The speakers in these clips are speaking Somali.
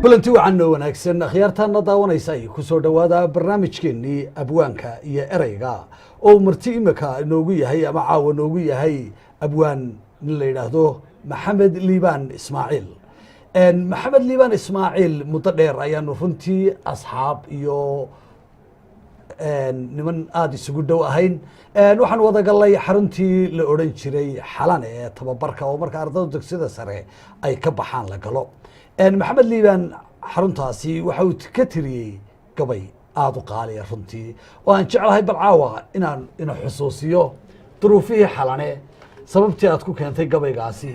Kulanti wacan oo wanaagsan, akhyaartaana daawanaysa ay ku soo dhowaada barnaamijkeennii Abwaanka iyo Ereyga, oo marti imika inoogu yahay ama caawa noogu yahay abwaan nin la yidhaahdo Maxamed Liibaan Ismaaciil. Maxamed Liibaan Ismaaciil muddo dheer ayaanu runtii asxaab iyo niman aada isugu dhow ahayn. Waxaan wada galnay xaruntii la odhan jiray Xalane ee tababarka, oo marka ardayda dugsiyada sare ay ka baxaan la galo. Maxamed Liibaan xaruntaasi waxa uu ka tiriyey gabay aada u qaaliya runtii, oo aan jeclahay bal caawa inaan ina xusuusiyo duruufihii Xalane, sababtii aad ku keentay gabaygaasi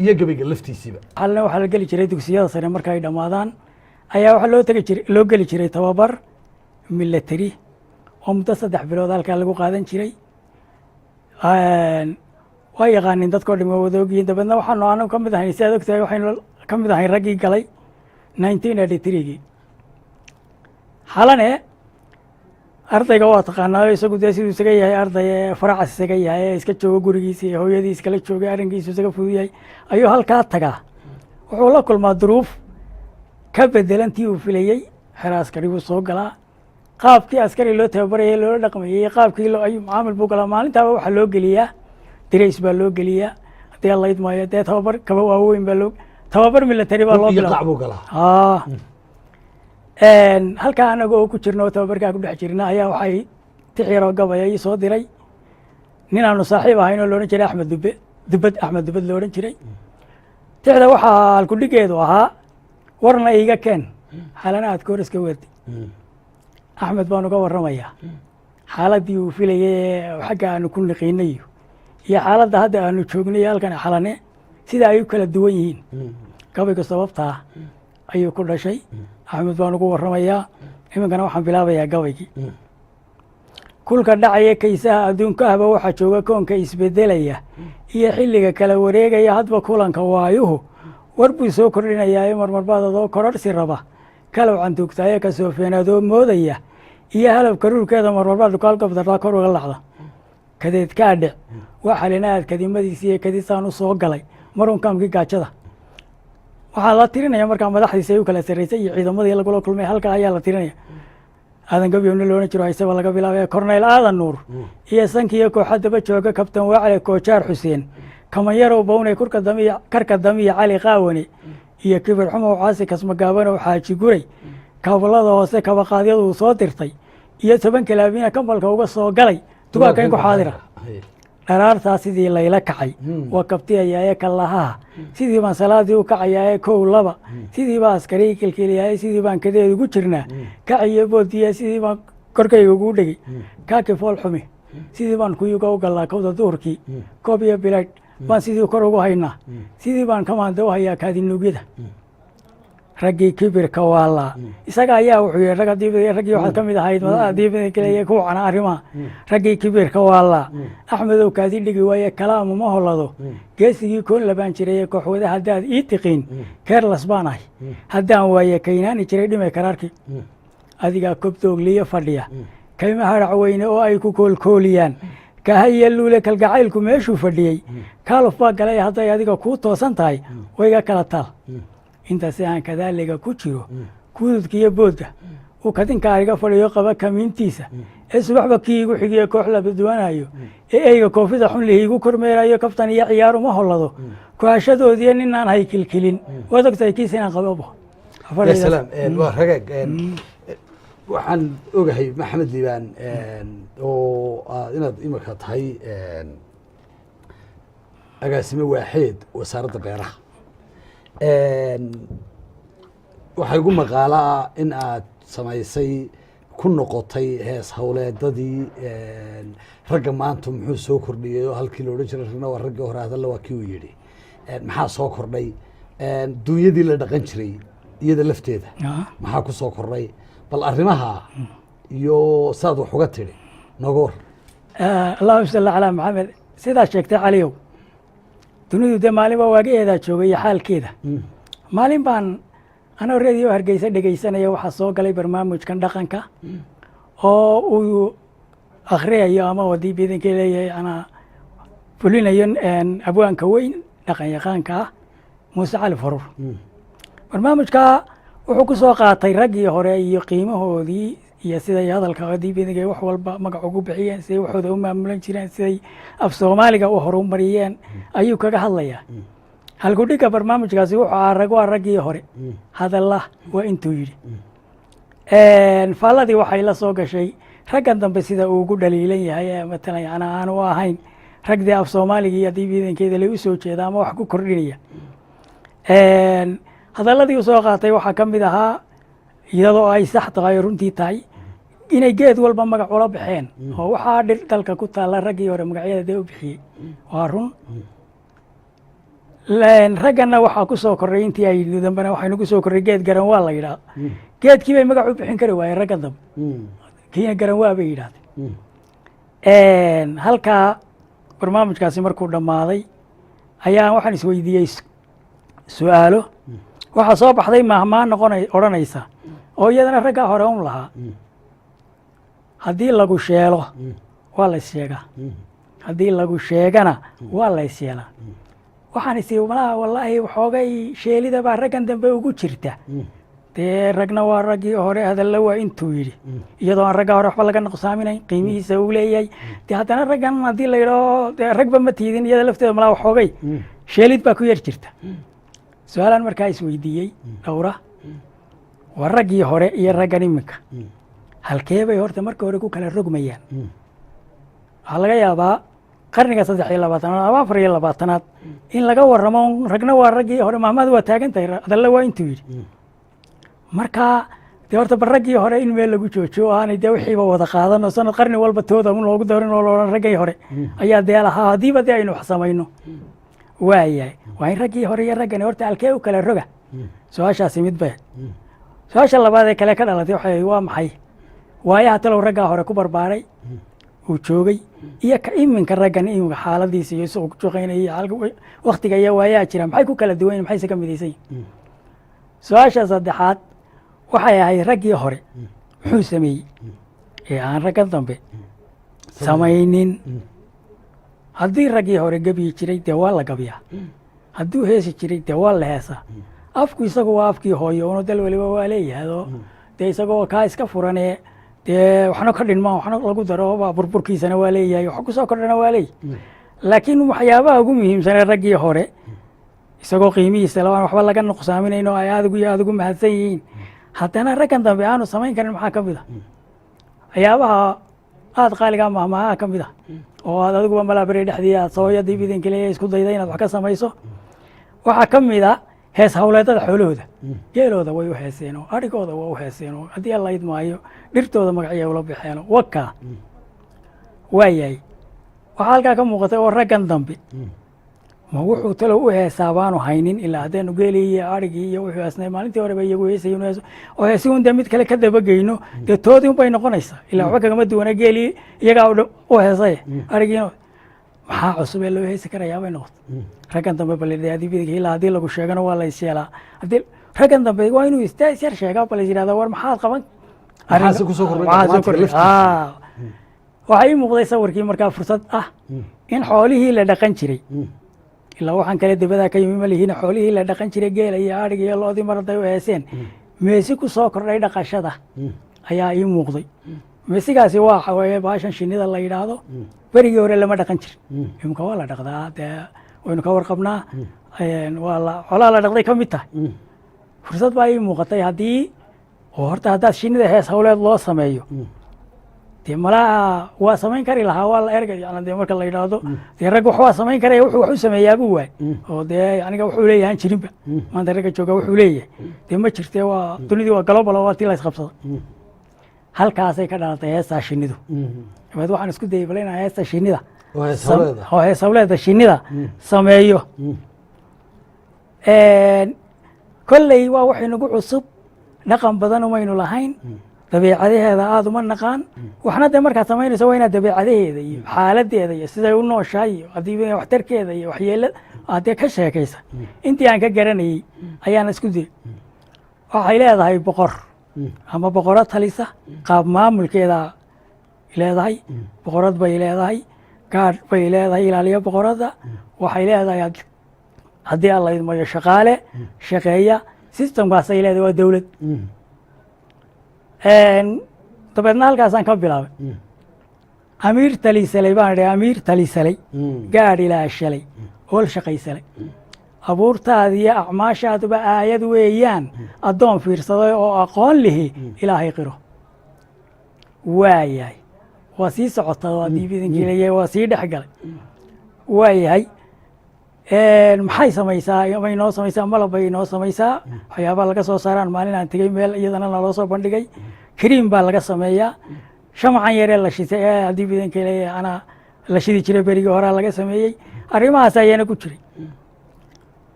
iyo gabayga laftiisiiba. Xalane waxaa la geli jiray dugsiyada sare marka ay dhammaadaan ayaa waxaa loo tegi jiray, loo geli jiray tababar milatari oo muddo 3 bilood halkaa lagu qaadan jiray. Waa yaqaanin dadkoo dham, waa wada ogyihiin. Dabeedna waxaanu anagu ka mid ahayn, si aad ogtahay, waxaynu ka mid ahayn raggii galay 1983-gii Xalane. Ardayga waa taqaanaayo, isagu dee siduu isaga yahay arday ee faracas isaga yahay ee iska joogo gurigiisa iyo hooyadii iskala joogay, arrinkiisu isaga fudud yahay ayuu halkaa tagaa. Wuxuu la kulmaa duruuf ka bedelan tii uu filayey. Xero askari buu soo galaa. Qaabkii askari loo tababarayay, loola dhaqmayey, qaabkii loo ayuu macaamil buu galaa. Maalintaaba waxaa loo geliyaa dirays baa loo geliyaa, haddii Alla idmaayo dee tababar kaba waaweyn baa loo tababar military baa loo iyo bilaaba. Qac buu galaa. Aa, halkaa anaga oo ku jirno oo tababarkaa ku dhex jirna ayaa waxay tix yaroo gabaya ii soo diray nin aanu saaxiib ahayn oo loodhan jiray Axmed Dube Dubad, Axmed Dubad lo odhan jiray. Tixda waxaa halkudhigeedu ahaa "Warna iiga keen Xalana aad koor iska werdi". Axmed baan uga warramayaa xaaladdii uu filayay ee xagga aanu ku niqiinayo iyo xaaladda hadda aanu joognay halkan Xalane, sida ay u kala duwan yihiin. Gabayga sababtaa ayuu ku dhashay. Axmed baan ugu warramayaa. Iminkana waxaan bilaabayaa gabaygii. Kulka dhacaya kaysaha adduunka ahba waxaa jooga koonka isbedelaya iyo xilliga kala wareegaya. Hadba kulanka waayuhu war buu soo kordhinayaa. Marmarbaad adoo kororhsi raba kalow cantuugtaaye kasoo feenadoo moodaya iyo halabka ruurkeeda, marmarbaad dhukaalgabdarraa kor uga lacda kadeed kaa dhic. Waa xalina aad kadimadiisi iyo kadisaan u soo galay marun kaamkii gaajada. Waxaa la tirinaya markaa madaxdiisa ay u kala sarreysay iyo ciidamadii lagula kulmay halkaa ayaa la tirinaya. Aadan Gabyowna loodhan jiro haysaba laga bilaabaya, Korneyl Aadan Nuur iyo sankiiyo kooxa daba jooga, Kabtan Waacle, Koojaar Xuseen, Kamanyarow Bawnay, kurka damiya, karka damiya, Cali Qaawane iyo Kibir Xumow, Caasi Kasmagaabanow, Xaaji Guray, kabalada hoose kabaqaadyadu uu soo dirtay iyo 10 kalaabina kambalka uga soo galay dugaagka inku xaadira. Dharaartaa sidii layla kacay waa kabtiyayaaye kallahaha, sidii baan salaadii u kacayaaye kow laba, sidii baa askarigii kilkiliyaaye, sidii baan kadeed ugu jirnaa kaciyo boodiya, sidii baan korkayga ugu dhegay kaaki fool xumi, sidii baan kuyuga u gallaa kowda duhurkii, koob iyo bilaydh baan sidii kor ugu haynaa, sidii baan kamaanda u hayaa kaadinuugyada. Raggii kibirka waalaa isaga ayaa wuxuu yihi rag haddii raggii waxaad ka mid ahayd madaxdii ku wacnaa arrimaha. Raggii kibirka waalaa, Axmedow, kaadi dhigi waaye kalaamu ma holado. Geesigii koon labaan jiray ee kooxwada haddaad ii tiqiin, keerlas baan ahay haddaan waaye kaynaani jiray dhimay karaarkii. Adigaa kobdoogliyo fadhiya kayma harac weyne oo ay ku koolkooliyaan kahayo luule kalgacaylku meeshuu fadhiyey kaaluf baa galay. Hadday adiga kuu toosan tahay wayga kala taal. Intaasi aan kadaaliga ku jiro kududka iyo boodda uu kadinka ariga fadhiyo qaba kamiintiisa ee subaxba kii igu xigiyo koox labaduwanayo ee eyga koofida xun lihi igu kormeerayo, kaftan iyo ciyaar uma hollado kuhashadoodiiyo ninaan hay kilkilin. Waad ogtahay kiis inaan qababo. Ya salaam, waa ragaag. Waxaan ogahay, Maxamed Liibaan, oo inaad imika tahay agaasime waaxeed wasaaradda beeraha. Waxaa igu maqaalaa in aad samaysay ku noqotay hees howleedadii ragga maanta muxuu soo kordhiyey, oo halkii la odhan jiray ragna waa raggii hore, hadalla waa kii uu yidhi. Maxaa soo kordhay duunyadii la dhaqan jiray iyada lafteeda? Maxaa ku soo kordhay? Bal arrimaha iyo saad wax uga tidhi nooga war. Allahuma salli calaa Maxamed. Sidaa sheegtay, Caliyow, dunidu dee maalin baa waagaheedaa joogay iyo xaalkeeda. Maalin baan anoo Radio Hargeysa dhegeysanaya, waxaa soo galay barnaamijkan dhaqanka oo uu akhriyayo ama wadii biidanka leeyahay anaa fulinayo, abwaanka weyn, dhaqan yaqaanka ah, Muuse Cali Farur. Barnaamijka wuxuu ku soo qaatay raggii hore iyo qiimahoodii iyo siday hadalka hadii biidanka wax walba magac ugu bixiyeen, siday waxooda u maamulan jireen, siday af Soomaaliga u horumariyeen ayuu kaga hadlayaa. Halkudhigga barnaamijkaasi wuxuu ahaa "Rag waa raggii hore, hadalla waa intuu yidhi". Faalladii waxay la soo gashay raggan dambe sida uu ugu dhaliilan yahay ee matalan yani aanu u ahayn rag dee af Soomaaliga iyo haddii biidankeeda la u soo jeeda ama wax ku kordhinaya. Hadalladii u soo qaatay waxaa ka mid ahaa, iyadoo ay sax tahay oo runtii tahay, inay geed walba magac ula baxeen oo waxaa dhir dalka ku taalla raggii hore magacyada dee u bixiyey, waa run. Ragganna waxaa ku soo korray intii ay dambena waxaynu ku soo korray geed garan waa la yidhaah. Geedkii bay magac u bixin kari waayeen raggan dambe, kiina garan waa bay yidhahdeen. Halkaa barnaamijkaasi markuu dhammaaday ayaa waxaan isweydiiyey su-aalo. Waxaa soo baxday mahmaan noqona odhanaysa oo iyadana raggaa hore un lahaa: "Haddii lagu sheelo waa la issheegaa, haddii lagu sheegana waa la isyeelaa." Waxaan isi malaha wallaahi waxoogay sheelida baa raggan dambe ugu jirta. Dee ragna waa raggii hore, hadalla waa intuu yidhi, iyadoo aan ragga hore waxba laga nuqsaaminayn qiimihiisa uu leeyahay, dee haddana raggan haddii la yidhaho dee ragba ma tiidin, iyada lafteeda malaha waxoogay sheelid baa ku yar jirta. Su-aalaan markaa isweydiiyey dhowra: waa raggii hore iyo raggan iminka halkee bay horta marka hore ku kala rogmayaan? Waxaa laga yaabaa qarniga 23aad ama 24aad in laga warramo ragna waa raggii hore, mahmadu waa taagan tahay, hadalla waa intuu yidhi. Marka dee horta bal raggii hore in meel lagu joojiyo oo aanay dee wixiiba wada qaadano sanad qarni walba tooda un loogu darin oo loodhan raggii hore ayaa dee lahaa, haddiiba dee aynu wax samayno waayahay, waa in raggii hore iyo raggani horta halkee u kala roga. Su-aashaasi mid bay. Su-aasha labaad ee kale ka dhalatay waxay: waa maxay waayaha talow raggaa hore ku barbaaray uu joogay iyo ka iminka raggan iminka xaaladiisa iyo isagoo ku shaqaynaya iyo halka waktiga iyo waayaha jira, maxay ku kala duwan yihin, maxayse ka midaysan yihin? Su-aasha saddexaad waxay ahayd: raggii hore muxuu sameeyey ee aan raggan dambe samaynin? Haddii raggii hore gebyi jiray, dee waa la gabyaa. Hadduu heesi jiray, dee waa la heesaa. Afku isagu waa afkii hooyo uno dal waliba waa leeyahay, dee isagoo kaa iska furanee dee waxna ka dhinmaan, waxna lagu daro, baa burburkiisana waa leeyahay, wax kusoo kordhana waa leeyahay. Laakiin waxyaabaha ugu muhiimsanee raggii hore, isagoo qiimihiisa labaan waxba laga nuqsaaminayn oo ay aad iyo aad ugu mahadsan yihiin, haddana raggan dambe aanu samayn karin maxaa ka mid a? Waxyaabaha aada qaaligaa mahmaaha ka mid a oo aad adiguba malaa beri dhexdii aad sooyadii bidinka leeyahay isku dayda inaad wax ka samayso. Waxaa ka mid a hees hawleedada. Xoolahooda, geelooda way u heeseenoo, adhigooda waa u heeseenoo, haddii Alla idmaayo dhirtooda magacyay ula baxeenoo wakaa waayahay. Waxaa halkaa ka muuqatay oo raggan dambe ma wuxuu talow u heesaa baanu haynin, ilaa haddaanu geelii iyo adhigii iyo wuxuu heesnay maalintii horeba iyagu heesayin heeso oo heesi un dee mid kale ka dabageyno, dee toodii un bay noqonaysaa, ilaa waxba kagama duwana geelii iyagaa u heesay adhigiina. Maxaa cusub ee loo heesi karayaa bay noqotay raggan dambe. Bal ilaa haddii lagu sheegana waa la isyeelaa, haddii raggan dambe waa inuu istaa isyar sheegaa, bal is yidhahdaa war maxaad qaban? Maxaase kusoo kordhay? Maxaa soo dhaqmaantiga kordhay? laftiisa? Waxaa ii muuqday sawirkii markaa fursad ah in xoolihii la dhaqan jiray, ilaa waxaan kale dibadaa ka yimi ma lihiin, xoolihii la dhaqan jiray, geela iyo adhiga iyo loodii, mar hadday u heeseen, meesi ku soo kordhay dhaqashada ayaa ii muuqday. Meesigaasi waa waxa weeye baashan shinnida la yidhaahdo. Berigii hore lama dhaqan jirin, imika waa la dhaqdaa, dee waynu ka warqabnaa, waa la xoolaha la dhaqday ka mid tahay. Fursad baa ii muuqatay haddii oo horta haddaad shinnida hees hawleed loo sameeyo, dee malaha waa samayn kari lahaa, waa la ergay yani. Dee marka la yidhaahdo dee rag wax waa samayn karaya, wuxuu wax u sameeyaabuu waay oo dee aniga wuxuu leeyahay aan jirinba. Maanta ragga jooga wuxuu leeyahay dee ma jirte, waa dunidii, waa global oo waa tii la isqabsada. Halkaasay ka dhalatay heestaa shinnidu. Dabeed waxaan isku dayay bal inaan heesta shinnida oo hees hawleeda. Oo hees hawleeda shinnida sameeyo. Kolley waa wax inagu cusub, dhaqan badan umaynu lahayn. Dabeecadaheeda aada uma naqaan. Waxna dee markaad samaynayso waa inaad dabeecadaheeda iyo xaaladeeda iyo siday u nooshahay iyo haddii waxtarkeeda iyo waxyeelada aad dee ka sheekaysa. Intii aan ka garanayey ayaan isku dayay. Waxay leedahay boqor ama boqorad talisa, qaab maamulkeeda leedahay, boqorad bay leedahay, gaadh bay leedahay ilaaliya boqoradda. Waxay leedahay, haddii Alla idmayo, shaqaale shaqeeya. Systemkaasay leedahay, waa dowlad. Dabeedna halkaasaan ka bilaabay. Amiir talisalay baan idhi, amiir talisalay, gaadh ilaashalay, hool shaqaysalay, abuurtaada iyo acmaashaaduba aayad weeyaan, addoon fiirsaday oo aqoon lihi Ilaahay qiro. Waayahay, waa sii socotaa, waa diibidankii leeyahay, waa sii dhex galay. Waayahay, maxay samaysaa ama inoo samaysaa? Malab bay inoo samaysaa, waxyaabaa laga soo saaraan. Maalin aan tegey meel iyadana naloo soo bandhigay, kariim baa laga sameeyaa, shamacan yaree la shitay ee haddii bidanka leeyahay anaa la shidi jiray berigii horaa laga sameeyey. Arrimahaas ayaana ku jiray.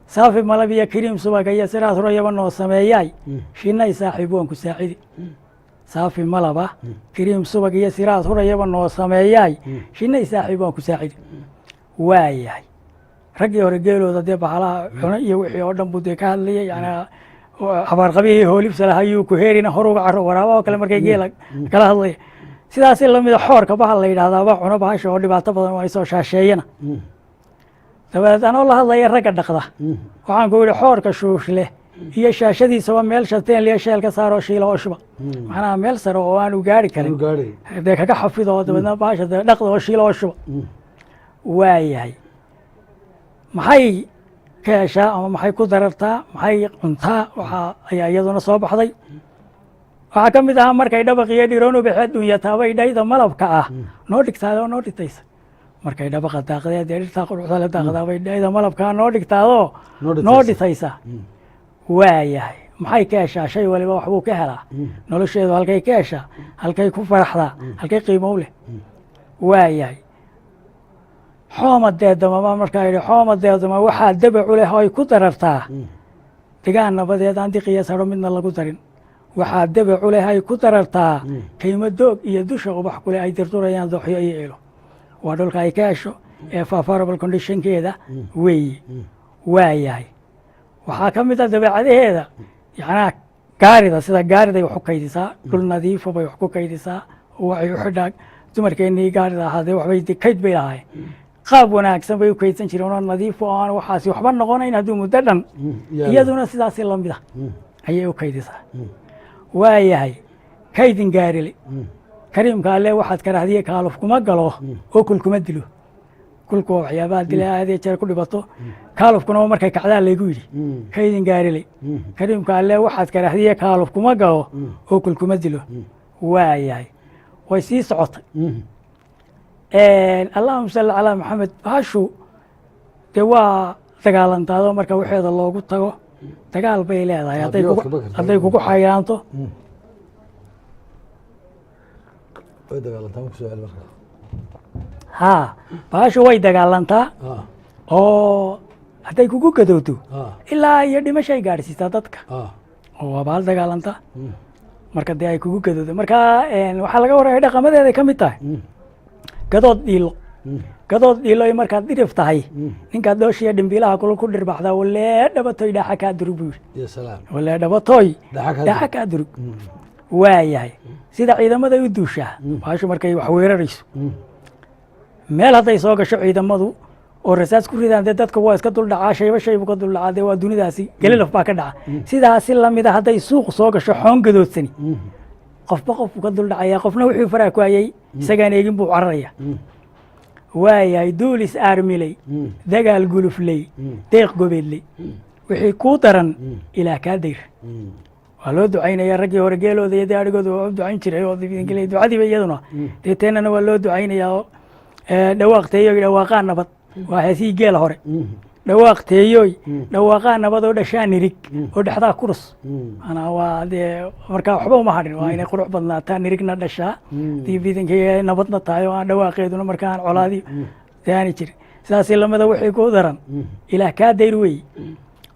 Saafi malab iyo kariim subaga iyo sidaas royaba noo sameeyaay, shinay saaxiib waan ku saacidi. Saafi malaba, kariim subag iyo siraad hurayaba noo sameeyaay, shinay saaxiib waan ku saacidi. Waayahay, raggii hore geelooda dee bahalaha cuna iyo wixii oo dhan buu dee ka hadlayay. Yani habaarqabihii hoolibsa lahayuu ku heerina hor uga caro waraaba oo kale markay geela kala hadlaya. Sidaasi lamida xoorka bahal la yidhahdaaba cuno bahasha oo dhibaato badan oo ay soo shaasheeyana. Dabeed anoo la hadlaya ragga dhaqda waxaan ku yidhi, xoorka shuushleh iyo shaashadiisaba meel shateen liya sheel ka saaroo shiila oo shuba, macnaha meel sare oo aanu gaari karin dee kaga xafido oo dabeedna bahasha dee dhaqda oo shiila oo shuba. Waayahay, maxay ka heshaa ama maxay ku darartaa, maxay cuntaa? Waxaa ayaa iyaduna soo baxday. Waxaa ka mid ahaa, markay dhabaqiyo dhiroon ubaxee dunyataabay dhayda malabka ah noo dhigtaadoo noo dhigtaysa. Markay dhabaqa daaqdee dee dhirtaa quruxda la daaqdaabay dhayda malabkaa noo dhigtaadoo noo dhitaysa. Waayahay, maxay ka heshaa? Shay waliba waxbuu ka helaa nolosheedu. Halkay ka heshaa, halkay ku faraxdaa, halkay qiimo u leh? Waayahay, xooma deedama baa markaa yidhi, xooma deedama waxaa dabacu leh oo ay ku darartaa degaan nabadeed aan diqiya saro midna lagu darin. Waxaa dabacu leh ay ku darartaa kaymo doog iyo dusha ubax kuleh ay durdurayaan dooxyo iyo elo. Waa dhulka ay ka hesho ee favorable conditionkeeda weeye. Waayahay, waxaa ka mid a dabeecadaheeda, yacnaa gaarida, sida gaariday wax u kaydisaa, dhul nadiifa bay wax ku kaydisaa. Waxay u xidhaa, dumarkeennii gaarida ahaa dee waxbay kayd bay lahaayeen, qaab wanaagsan bay u kaydsan jireen oo nadiif oo aan waxaasi waxba noqonayn hadduu muddo dhan. Iyaduna sidaasi lamid ah ayay u kaydisaa. Waayahay, kaydin gaarile, kariimka alle waxaad karahdiye kaaluf kuma galo oo kul kuma dilo. Kulku waa waxyaabaha dila aad iyo jeer ku dhibato, kaalufkuna waa markay kacdaa laygu yidhi. Kaydin gaarile, kariimka alle waxaad karahdiye kaaluf kuma galo oo kul kuma dilo. Waayahay, way sii socotay. Allahuma salli calaa Maxamed. Bahashu dee waa dagaalantaado, marka waxeeda loogu tago dagaal bay leedahay. Hadday kugu xayraanto. Way dagaalantaa ma kusoo celi marka. Haa, bahashu way dagaalantaa oo hadday kugu gadoodo ilaa iyo dhimashay gaadhsiisaa dadka oo waa bahal dagaalanta marka dee ay kugu gadoodo. Marka waxaa laga warramaya dhaqamadeeday ka mid tahay gadood dhiilo. Gadood dhiilo markaad dhirif tahay, ninkaad dhooshiya dhimbiilaha kula ku dhirbaxdaa, walee dhabatoy dhaaxa kaa durug buu yidhi. Ya salaam. Walee dhabatoy dhaxa kaa dhaaxa kaa durug. Waayahay, sida ciidamada u duushaa bahashu markay wax weerarayso, meel hadday soo gasho ciidamadu oo rasaas ku ridaan, dee dadka waa iska dul dhacaa, shayba shaybu ka dul dhacaa, dee waa dunidaasi gelilaf baa ka dhaca. Sidaasi lamida hadday suuq soo gasho xoon gadoodsani, qofba qofbu ka dul dhacaya, qofna wuxuu faraha ku hayay isagaan eegin buu cararaya. Waayahay, duulis aarmiley, dagaal gulufley, deeq gobeedley, wixii kuu daran Ilaah kaa dayr. Waa loo ducaynaya. Raggii hore geelooda iyo dee adhigooda waa u ducayn jiray oo ducadiiba iyaduna dee teenana waa loo ducaynayaa. Oo dhawaaq teeyoy dhawaaqaa nabad, waa heesihii geela hore. Dhawaaq teeyoy dhawaaqaa nabad oo dhashaa nirig oo dhexdaa kurus. Manaa waa dee markaa waxba uma hadhin, waa inay qurux badnaataa, nirigna dhashaa, dii bidankii nabadna tahay oo aan dhawaaqeeduna markaa aan colaadi dee aanay jirin. Sidaasi lamida wixii ku daran Ilaah kaa dayr wey.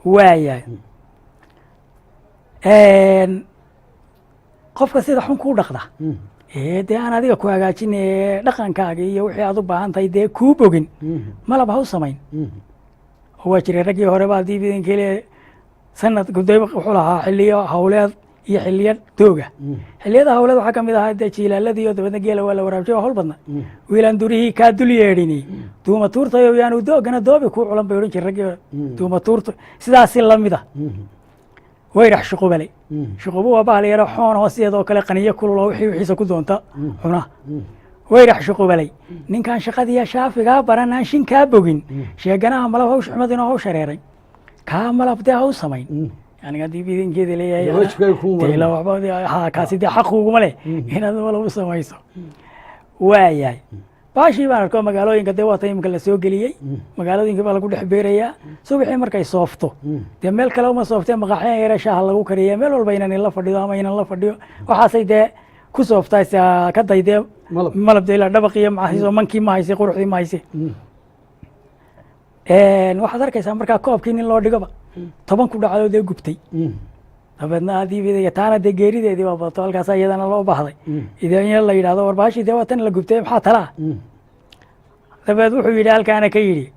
Waayahay. Qofka sida xun kuu dhaqda ee dee aan adiga ku hagaajin ee dhaqankaaga iyo wixii aad u baahan tahay dee kuu bogin, malab ha u samayn. Oo waa jiray raggii horeba haddii bidankele sanad guday wuxuu lahaa xiliyo hawleed iyo xiliyo dooga. Xiliyada hawleed waxaa ka mid ahaa dee jiilaaladii, oo dabeedna geela waa la waraabjay, waa hawl badna. Wiilaan durihii kaa dul yeedhini duuma tuurtayo, yaanu doogana doobi kuu culan, bay odhan jiray raggii hore. Duuma tuurta sidaasi lamida. Wayrax shuqubale, shuqubu waa bahal yaro xoon oo sideedoo kale qaniyo kulul oo wixii wixiisa ku doonta cuna. Wayrax shuqubalay, ninkaan shaqadiiya shaafigaa baran, aan shin kaa bogin, sheeganaha malab hawsh xumad inoo haw shareeray, kaa malab dee haw samayn. Yani haddii bidinkeeda leeyahay waajibkaaga kuma dee ila waxba ha kaasi dee xaq kuguma leh inaad malab u samayso. Waayahay, baashii baan arko magaalooyinka dee waata imika la soo geliyey, magaalooyinka baa lagu dhex beerayaa. Subaxii markay soofto dee meel kale uma sooftee, maqaaxyan yare shaaha lagu kariya, meel walba inan la fadhido ama inan la fadhiyo, waxaasay dee ku sooftaa ka day dee Malab. Malab dee ilaa dhabaqiyo ma hayso, mankii ma hayse, quruxdii ma hayse. Waxaad arkaysaa markaa koobkii nin loo dhigoba 10 ku dhacdo dee gubtay. Dabeedna haddii taana dee geerideedii baa badato, halkaas iyadana loo baahday idan la yidhahdo war baashii dee waa tan la gubtay, maxaa talaa? Dabeed wuxuu yidhi halkaana ka yidhi,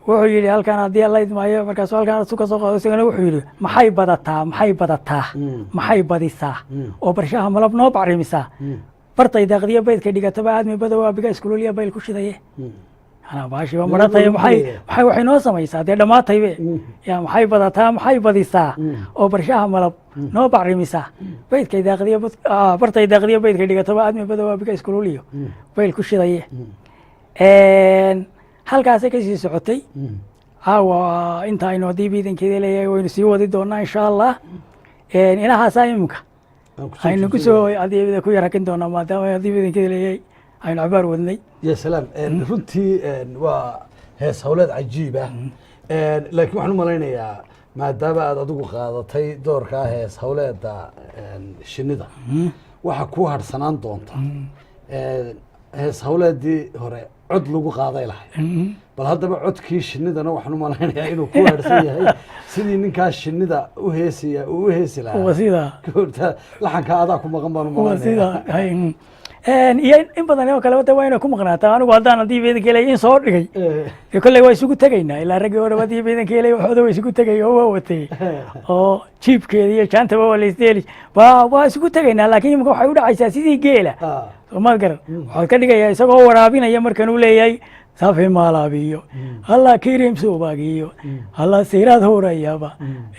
wuxuu yidhi halkaan haddii alla idmaayo, markaasu halkaan su ka soo qaado isagana wuxuu yidhi: maxay badataa, maxay badataa, maxay badisaa oo barshaha malab noo bacrimisaa, bartay daaqdiyo baydka dhigataba aadmi badow aabiga iskululya bayl ku shidaye. Anaa baashiiba maratay, maxay waxay noo samaysaa dee dhammaataybe ya. Maxay badataa, maxay badisaa oo barshaha malab noo bacrimisaa, baydkay daaqdiyo bartay daaqdiyo baydkay dhigataba aadmi badow aabiga iskululiyo bayl ku shidaye. Halkaasay kasii socotay. Caawa inta aynu haddii biidankeeda leeyahay waynu sii wadi doonaa insha Allah. Inahaasaa iminka aynu kusoo haddii ku yarakin doonaa, maadaama haddii biidankeeda leeyahay aynu cabaar wadnay. Ya salaam, runtii waa hees hawleed cajiib ah, laakiin waxaan u malaynayaa maadaama aad adigu qaadatay doorkaa hees hawleeda shinnida, waxa kuu harsanaan doonta hees hawleedii hore cod lagu qaaday lahay. Bal haddaba codkii shinnidana waxaan u malaynayaa inuu ku harsan yahay sidii ninkaas shinnida u heesaya uu u heesi lahaa. Waa sidaa. Goorta laxanka adaa ku maqan baan u waa malaynayaa. Sidaa iyo in badan oo kaleba de waa inay ku maqnaataa. Anigu haddaan haddii biidanka leeyahay in soo dhigay dee kolley waa isugu tegaynaa, ilaa raggii hore haddii biidanka leeyahay waxooda waa isugu tegay oo waa watay oo jiibkeeda iyo jaantaba waa laisdeeli, waa isugu tegaynaa. Laakiin imika waxay u dhacaysaa sidii geela. Soomaad garan, waxaad ka dhigayaa isagoo waraabinaya markan uu leeyahay safi malabiyo alla kirim subagiyo alla sirad hurayaba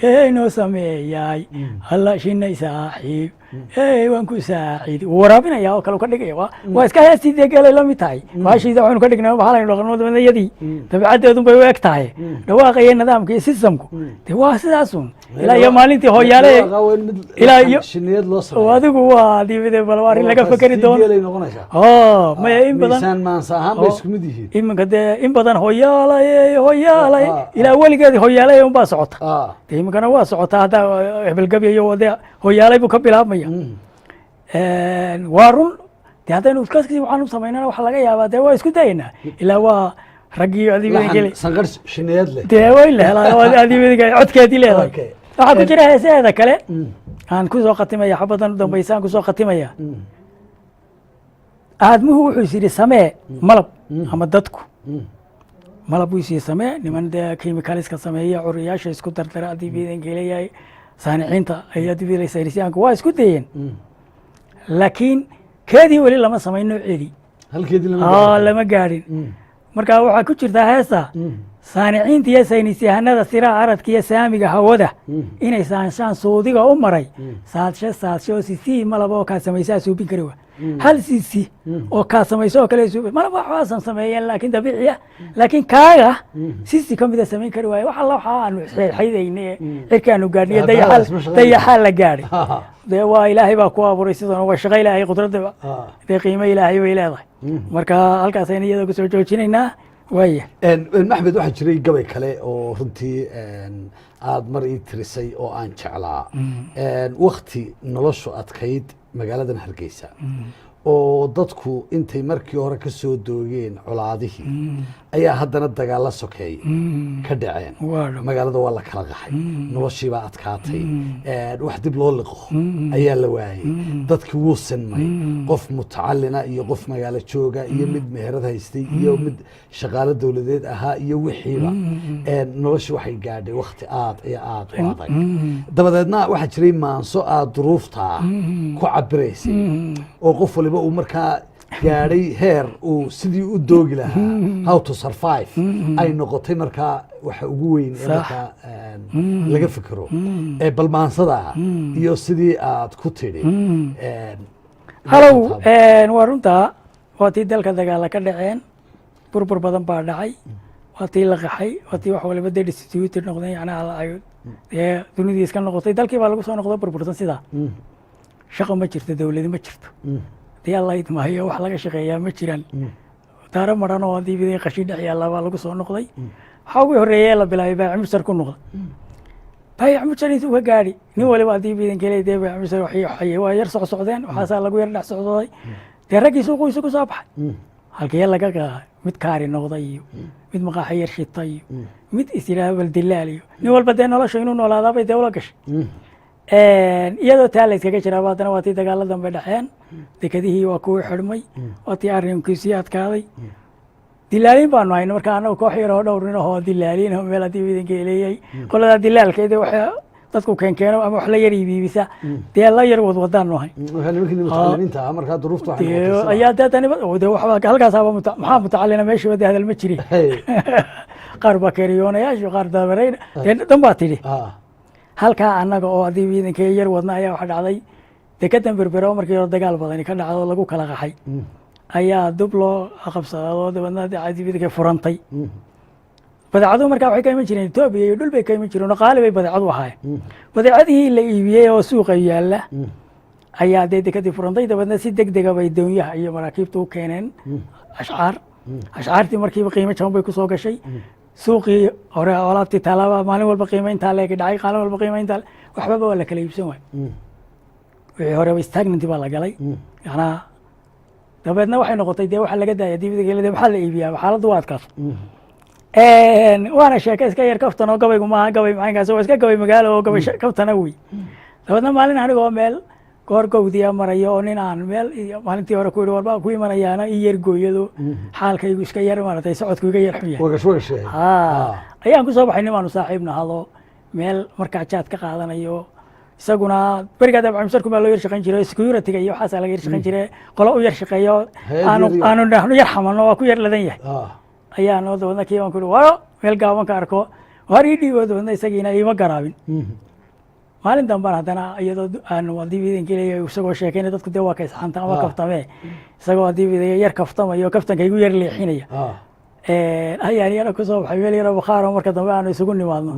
ee noo sameeyay alla shinay saaxiib ee waan ku saacid. Wuu waraabinaya oo kale uu ka dhigaya. Waa iska heestii dee geelay la mid tahay baashiida. Waxaynu ka dhignay waxaa dhaqno dabeedna iyadii dabeecaddeedun bay u eg tahay, dhawaaqa iyo nidaamka iyo systemku dee waa sidaasun ilaa iyo maalintii hooyaale Dhawaaqa waa in mid ilaa iyo shinniyeed loo sameeyo. Adigu waa dibide, bal waa arrin laga fekeri doono. Geelay noqonaysaa. Oo maya, in badan miisaan maansa ahaan bay isku mid yihiin. Iminka dee in badan hoyaalay hoyaalay ilaa weligeed hoyaalay unbaa socota. Dee iminkana waa socotaa hadda hebelgabya iyo wade hoyaalay buu ka bilaabmaya. Waa run dee, haddaynu kaskii waxaan u samaynana waxaa laga yaabaa dee waa isku dayaynaa, ilaa waa raggii laxan sanqar shinniyeed leh. Dee way la helaa adiibadiga codkeedii leedahay. Waxaa ku jira heesaheeda kale aan kusoo khatimaya, xabadan u dambaysa aan kusoo khatimaya. Aadmuhu wuxuu is yidhi samee malab, ama dadku malab buu is yidhi samee. Niman dee chemicalska sameeya, curiyaasha isku dardara, haddii biidanka leeyahay saaniciinta ay haddii saynisyaanku waa isku dayeen, laakiin keedii weli lama samayn nooceedii. Halkeedii lama aa lama gaadhin. Marka waxaa ku jirtaa heesta: saaniciinta iyo saynisyahanada siraha aradka iyo saamiga hawada inay saanshaan suudiga u maray, saadshe saadshe oo sisihii malab oo kaa samaysaa suubin kari wa hal sisi oo kaa samayso oo kale suubin malab waxaasan sameeyeen, laakiin dabiici ah, laakiin kaaga sisi ka mida samayn kari waaye. Wax alla waxa aanu xaydayne cirkaanu gaadhnay dayaxaa dayaxaa la gaadhay dee waa Ilaahay baa ku abuuray sidan, waa shaqo Ilaahay, qudradda dee qiimo Ilaahay bay leedahay. Marka halkaasaynu iyada kusoo joojinaynaa waaya. Maxmed, waxaa jiray gabay kale oo runtii aad mar ii tirisay oo aan jeclaa, wakti noloshu adkayd magaaladan Hargeysa. Oo dadku intay markii hore ka soo doogeen colaadihii ayaa haddana dagaalla sokeeye ka dhaceen. Waa dhab. Magaalada waa la kala qaxay, noloshiibaa adkaatay, wax dib loo liqo ayaa la waayey, dadkii wuu sinmay, qof mutacalina iyo qof magaalo jooga iyo mid meherad haystay iyo mid shaqaalo dowladeed ahaa iyo wixiiba. Noloshii waxay gaadhay wakti aad iyo aad u adag. Dabadeedna waxaa jiray maanso aad duruuftaa ku cabiraysay oo qof waliba uu markaa gaadhay heer uu sidii u doogi lahaa, how to survive, ay noqotay markaa waxa ugu weyn ee markaa laga fikiro. Bal maansada iyo sidii aad ku tidhi. Halow, waa runtaa. Waa tii dalka dagaala ka dhaceen, burbur badan baa dhacay, waa tii la qaxay, waa tii wax waliba dee distributed noqdeen, yacnaha ay dee dunidii iska noqotay. Dalkii baa lagu soo noqdo burbursan sidaa. Shaqo ma jirto, dowladi ma jirto, hadii Alla idmaayo wax laga shaqeeyaa ma jiraan, daaro maran oo haddii bidii qashin dhex yaalla baa lagu soo noqday. Waxaa ugu horreeyay ee la bilaabay baac mushtar ku noqday. Baayac mushtar intuu ka gaadhi nin waliba haddii bidanka dee baayac mushtar waxay waa yar socsocdeen, waxaasaa lagu yar dhex socday. Dee raggii suuqu isugu soo baxay, halkee laga qaaday, mid kaari noqday iyo mid maqaaxo yar shita iyo mid is yidhaahdo bal dilaal, iyo nin walba dee nolosha inuu noolaadaabay dee ula gashay. Iyadoo taa la iskaga jiraaba, haddana waa tii dagaalo dambe dhexeen, dekadihii waa kuwii xidhmay, waa tii arrinkii sii adkaaday. Dilaaliin baanu hayna marka annaga, koox yar oo dhowr nin ahoo dilaaliin oo meel haddii idinka leeyahay qoladaa dilaalkeeda waxay dadku keenkeeno ama wax la yar iibiibisa, dee la yar wadwadaanu ahay. Markaa nimankii mutacalimiinta ah markaa duruufta waxay dee noqotay sidaa. Ayaa dee tani de waxba halkaasaaba maxaa mutacalina meeshiiba dee hadal ma jirin. Qaar baa keeriyoonayaashu, qaar dabareyn, dee dan baa tidhi. Halkaa annaga oo haddii ciidanka yar wadna ayaa waxa dhacday dekedan Berbera oo markii hore dagaal badani ka dhacdo, lagu kala qaxay, ayaa dub loo qabsaday oo dabeedna ciidanka furantay. Badeecadu markaa waxay ka iman jireen Etoobiya iyo dhul bay ka iman jireen oo qaali bay badeecadu ahaayeen. Badeecadihii la iibiyey oo suuqa yaalla ayaa dee dekadii furantay, dabeedna si deg dega bay doonyaha iyo maraakiibta u keeneen ashcaar. Ashcaartii markiiba qiimo jaban bay kusoo gashay suuqii hore. Alaabtii taalaaba maalin walba qiimo intaa leegi dhacay, maalin walba qiimo intaa waxbaba waa la kala iibsan waay. Wixii horeba stagnant baa la galay macnaha. Dabeedna waxay noqotay dee waxa laga daaya dibida, maxaa la iibiyaa? Xaaladdu waa adkaato. Waana sheeke iska yar kaftan oo gabaygu maaha gabay macaynkaas, waa iska gabay magaalo oo gabay kaftana wey. Dabeedna maalin anigoo meel goor gowdiya marayo oo nin aan meel iyo maalintii hore ku yidhi warba ku imanayaana ii yar gooyado, xaalkaygu iska yar maaragtay, socodku iga yar xun yahay. Wagash wagash yahay. Ha, ayaan ku soo baxay nimaanu saaxiib nahado meel markaa jaad ka qaadanayo. Isaguna berigaa dabcamsarku baa loo yar shaqayn jiray, security-ga iyo waxaasaa laga yar shaqayn jiray, qolo u yar shaqeeyo. Hay'ad aanu yar iyo- aanu nahnu yar xamano, waa ku yar ladan yahay. Ayaa noo dabeedna kii baan ku ihi waro meel gaaban ka arko waar ii dhiibo. Dabeedna isagiina iima garaabin. Maalin dambana haddana iyadoo aanu haddii idanka leeyahay isagoo sheekeynaya, dadku dee waa ka isxanta ama kaftamee, isagoo haddii idanka yar kaftamayo, kaftanka igu yar leexinaya, ayaan iyana kusoo baxay meel yaroo bakhaaro. Marka dambe aanu isugu nimaadno,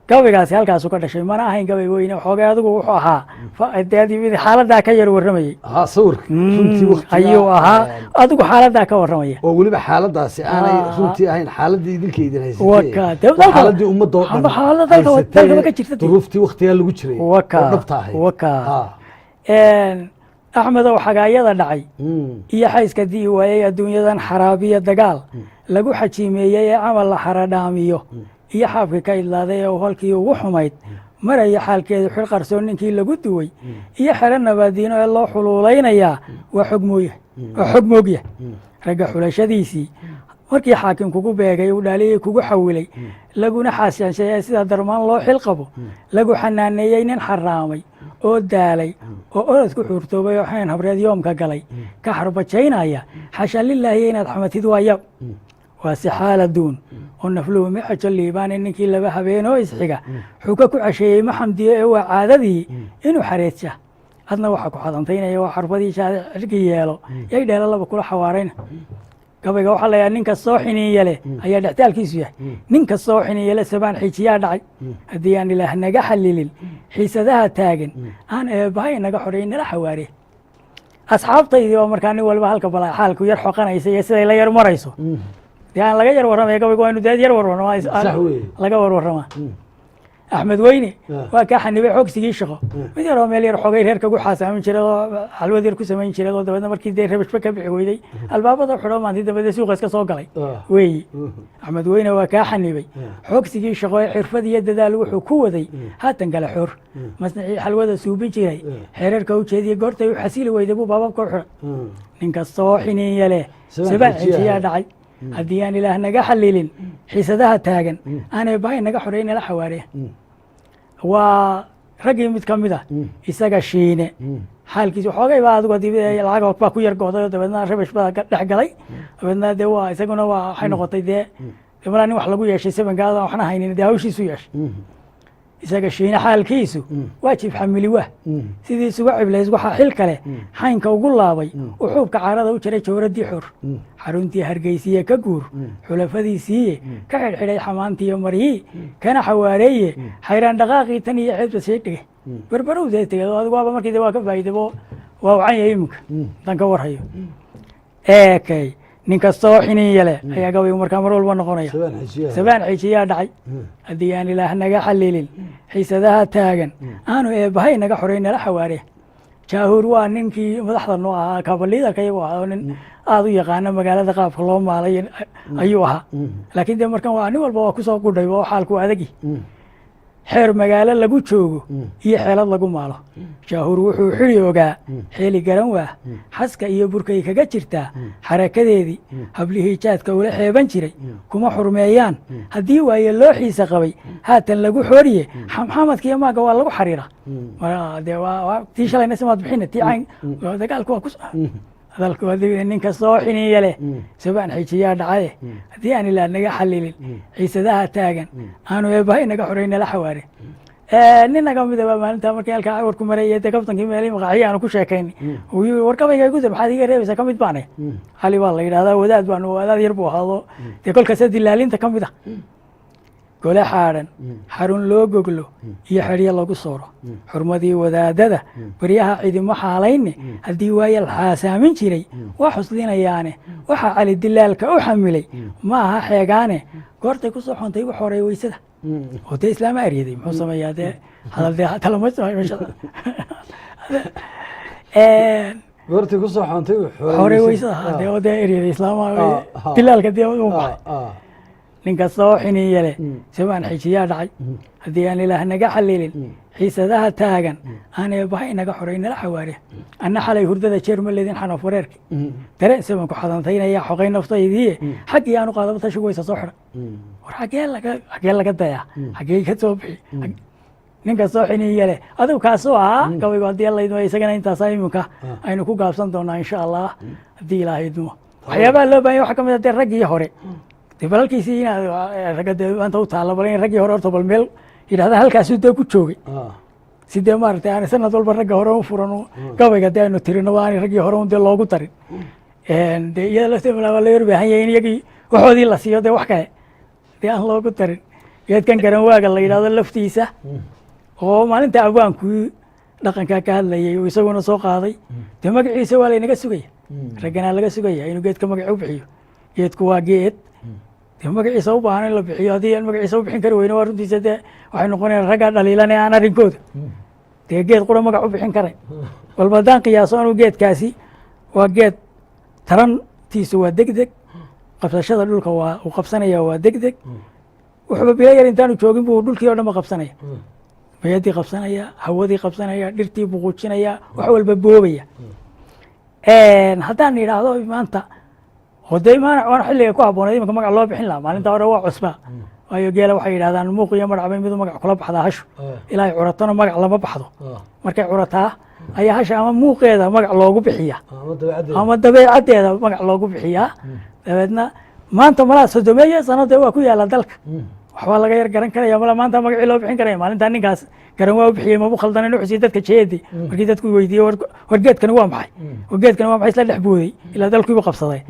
gabaygaasi halkaasu ka dhashay. Mana ahayn gabay weyne, waxoogay adigu wuxuu ahaa dee haddii xaaladaa ka yar warramayey. Ha, sawirka runtii waqtigaa, ayuu ahaa adigu xaaladaa ka warramaya. Oo weliba xaaladaasi aanay runtii ahayn xaaladii idinka idin haysatee. Waka, dee waa xaaladii ummadda oo dhan Ama xaaladda haysatee, dalkaba ka jirta dee. Duruuftii waqtigaa lagu jiray Waka, oo dhabta ahayd. Waka. Axmedow, xagaayada dhacay iyo xayska di'i waayey, adduunyadan xaraabiya dagaal lagu xajiimeeyey ee camal la xaradhaamiyo iyo xaabkii ka idlaaday ee uu halkii ugu xumayd maraya xaalkeedu, xil qarsoon ninkii lagu duway iyo xero nabaadiino ee loo xuluulaynayaa waa xog mooya, waa xog moogya. Ragga xulashadiisii markii xaakim kugu beegay, uu dhaaliyey kugu xawilay, laguna xaashanshay ee sida darmaan loo xil qabo lagu xanaaneeyey, nin xaraamay oo daalay oo orod ku xuurtoobay oo xeen habreed yoomka galay ka xarbajaynaya, xasha lilaahi, inaad xamatid waa yab, waa si xaaladuun oo nafluhu ma xejo liibaane. Ninkii laba habeenoo isxiga xuka ku casheeyey ma xamdiyo ee waa caadadii inuu xareedsha. Adna waxaa ku xadantaynaya waa xarbadii shaacirki yeelo yay dheelo laba kula xawaarayna. Gabayga waxaa la yahay nin kastoo xiniiya leh ayaa dhextaalkiisu yahay. Nin kastoo xiniiya leh sabaan xiijiyaa dhacay, haddii aan Ilaah naga xalilin xiisadaha taagan, aan eebbahay naga xoreey nala xawaare. Asxaabtaydii oo markaa nin walba halka bala xaalku yar xoqanaysa iyo siday la yar marayso, dee aan laga yar warramaya. Gabaygu waa inu dee yar warwarrama. Sax weeye. Laga warwarramaa. Axmed Weyne Ah. waa kaa xanibay xoogsigii shaqo. Mid yaroo meel yar xogay reerka ku xaasaamin jiray oo xalwad yar ku samayn jiray, oo dabeedna markii dee rabashba ka bixi weyday albaabada xidho, maantii dabeedna suuqa iska soo galay weeyi. Axmed Weyne waa kaa xanibay xoogsigii shaqo ee xirfad iyo dadaal wuxuu ku waday haatan kale xor masnacii xalwada suubin jiray, xeerarka u jeediyey goortay u xasili weyday buu baababka u xidhay. Nin kastoo xiniinya leh Sabaan sabaan xijiyaa. xijiyaa dhacay. Haddii aan Ilaah naga xalilin xiisadaha taagan, aanay bahay naga xoreyn nala xawaareen. Waa raggii mid ka mid a, isaga Shiine xaalkiisa waxoogay baa adigu hadii lacag baa ku yar go'day, oo dabeedna rabash baa dhex galay. Dabeedna dee waa isaguna waa waxay noqotay dee malaa nin wax lagu yeeshay sabankaada waxna haynin, dee hawshiisu yeeshay. Isaga Shiine xaalkiisu waa jiif xamili, waa sidii isuga ciblays. Waxaa xil kale xaynka ugu laabay, uxuubka caarada u jaray jawradii xor, xaruntii Hargeysiye ka guur xulafadiisiiye, ka xidhxidhay xamaantiiyo maryii, kana xawaareeye xayraan dhaqaaqii tan iyo ceebta sii dhigay berberow dee tegay. Oo adigu waaba markii de waa ka faa'iidabo, waa wacan yahay iminka intaan ka warhayo. Eekay nin kastoo xiniin yale ayaa gabaygu markaa mar walba noqonaya. Sabaan xijiyaa. Sabaan xijiyaa dhacay. Haddii aan Ilaah naga xalilin xiisadaha taagan, aanu eebbahay naga xoreyn nala xawaare. Jaahuur waa ninkii madaxda noo ahaa, kaabaliidarka iyagu ahaa, oo nin aada u yaqaana magaalada qaabka loo maalay ayuu ahaa. Laakiin dee markan waa nin walba waa kusoo qudhay oo xaalku adagi. Xeer magaalo lagu joogo iyo xeelad lagu maalo, Jaahuur wuxuu xidi ogaa xeeli garan waa xaska iyo burkay kaga jirtaa xarakadeedii. Hablihii jaadka ula xeeban jiray kuma xurmeeyaan haddii waaye loo xiise qabay haatan lagu xooriye. Xamxamadka iyo maaga waa lagu xariira. Dee tii shalayna simaad bixina tii cayn dagaalku waa ku hadalku waa nin kastoo xiniya leh sabaan xijiyaa dhacaye. Haddii aan Ilaa naga xalilin xiisadaha taagan, aanu eebbahay naga xoreyn nala xawaare. Nin naga mida baa maalinta markii halkaa warku marayay, dee kabtankii meelii maqaaxiya aanu ku sheekaynay, uu yiri, "War gabayga igu dir, maxaad iga reebaysaa?" Ka mid baanay, Cali baa la yidhahdaa, wadaad baanu, wadaad yar buu ahaado, dee kolkaasa dilaalinta ka mid ah. Gole xaadhan, xarun loo goglo iyo xedhyo lagu sooro, xurmadii wadaadada baryaha cidimo xaalayne. Haddii waaye la xaasaamin jiray waa xuslinayaane. Waxaa Cali dilaalka u xamilay ma aha xeegaane, goortay ku soo xontay u xoreey weysada, oo dee islaama eryaday. Muxuu sameeyaa? Dee hadal dee talama. Goortii kusoo xoontay uu xoreey weysada, dee oo dee eryaday islaama dilaalka dee u baxay. Nin kastoo xiniya leh sabaan xijiyaa dhacay. Haddii aan Ilaah naga xalilin xiisadaha taagan, aan eebbahay naga xoray nala xawaare. Anna xalay hurdada jeer ma leedin, xanoof wareerki dareen saban ku xadantaynaya xoqay naftaydiiye. Xaggii aanu qaadaba tashigu waysa soo xidhay. War xaggee laga dayaa, xaggee ka soo bixi? Nin kastoo xiniya leh adigu kaasuu ahaa gabaygu. Haddii Alla idmo, isagana intaasaa iminka aynu ku gaabsan doonaa, insha Allah, haddii Ilaahay idmo. Waxyaabaha loo bahanya waxaa ka mid ah dee raggii hore dee balalkiisii inaad ragga dee maanta u taalla, bal in raggii hore horta bal meel yidhahda halkaasuu dee ku joogay, si dee maaragtay aan sanad walba ragga hore u furan gabayga dee aynu tirino, waa aanay raggii hore un dee loogu darin. Dee iyada lafteeda waa loo yar baahan yahay in iyagii waxoodii la siiyo, dee wax kale dee aan loogu darin. Geedkan garan waaga la yidhahdo laftiisa, oo maalinta abwaankii dhaqankaa ka hadlayay uu isaguna soo qaaday, dee magaciisa waa laynaga sugaya, ragganaa laga sugaya inuu geedka magac u bixiyo. Geedku waa geed dee magaciisa u baahan in la bixiyo. Haddii aan magaciisa u bixin kari weyno, waa runtiisa, dee waxay noqonayaan raggaa dhaliilan ee aan arrinkooda dee geed qura magac u bixin karay. Walba haddaan qiyaaso anuu, geedkaasi waa geed tarantiisu waa deg deg, qabsashada dhulka waa uu qabsanaya waa deg deg. Wuxuuba bilo yar intaanu joogin buu dhulkii o dhan ba qabsanaya, bayadii qabsanaya, hawadii qabsanaya, dhirtii buquujinaya, wax walba boobaya. Haddaan idhaahdo maanta oo dee waan xilliga ku habboonayd iminka magac loo bixin lahaa, maalinta hore waa cusba, waayo geela waxay yidhahdaan muuq iyo magac bay midu magac kula baxdaa hashu. Ilaa ay curatona magac lama baxdo. Markay curataa ayaa hasha ama muuqeeda magac loogu bixiyaa ama dabeecaddeeda ama dabeecaddeeda magac loogu bixiyaa. Dabeedna maanta malaa 30-meeyo sano dee waa ku yaala dalka, waxbaa laga yar garan karaya. Malaa maanta magacii loo bixin karaya maalintaa ninkaas garan waa u bixiyey, mabu khaldanin uxusiyey dadka jeedi. Markii dadku weydiiyey, war geedkani waa maxay, war geedkani waa maxay, isla dhex booday ilaa dalkiibu qabsaday,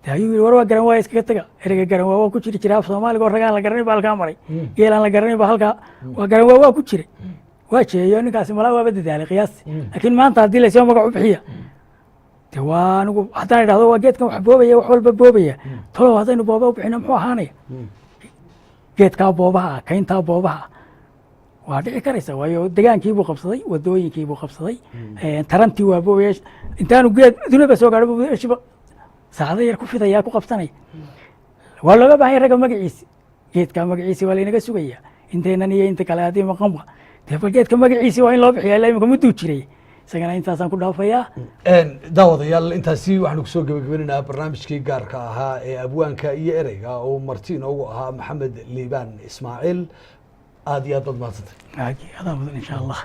de ayuu yidhi, "War waa garan waaya, iskaga taga." Ereyga garan waa waa ku jiri jira af Soomaaliga, oo ragaan la garanay ba halkaa maray, geelaan la garanay ba halkaa waa garan waa waa ku jiray, waa jeeyo ninkaasi malaa waaba dadaalay qiyaasti. Laakiin maanta haddii laysoo magac u bixiya, de waa anigu haddaan idhahdo waa geedkan wax boobaya, wax walba boobaya, talow haddaynu booba u bixino muxuu ahaanaya geedkaa boobaha ah, kayntaa boobaha ah? Waa dhici karaysa, waayo degaankii buu qabsaday, wadooyinkii buu qabsaday, tarantii waa boobaya. Intaanu geed dunida soo gaadho buu meeshiiba saacado yar ku fidaya, ku qabsanaya. Waa looga baahan yahay ragga magaciisi. Geedka magaciisi waa laynaga sugaya, intaynan iyo inta kale haddii maqanba dee. Bal geedka magaciisi waa in loo bixiya. Ilaa imika mudduu jiray isagana. Intaasaan ku dhaafayaa. Daawadayaal, intaasi waxaanu kusoo gebagabinaynaa barnaamijkii gaarka ahaa ee Abwaanka iyo Ereyga oo marti inoogu ahaa Maxamed Liibaan Ismaaciil. Aad iyo aad baad mahadsantay. Adaa mudan, insha Allah.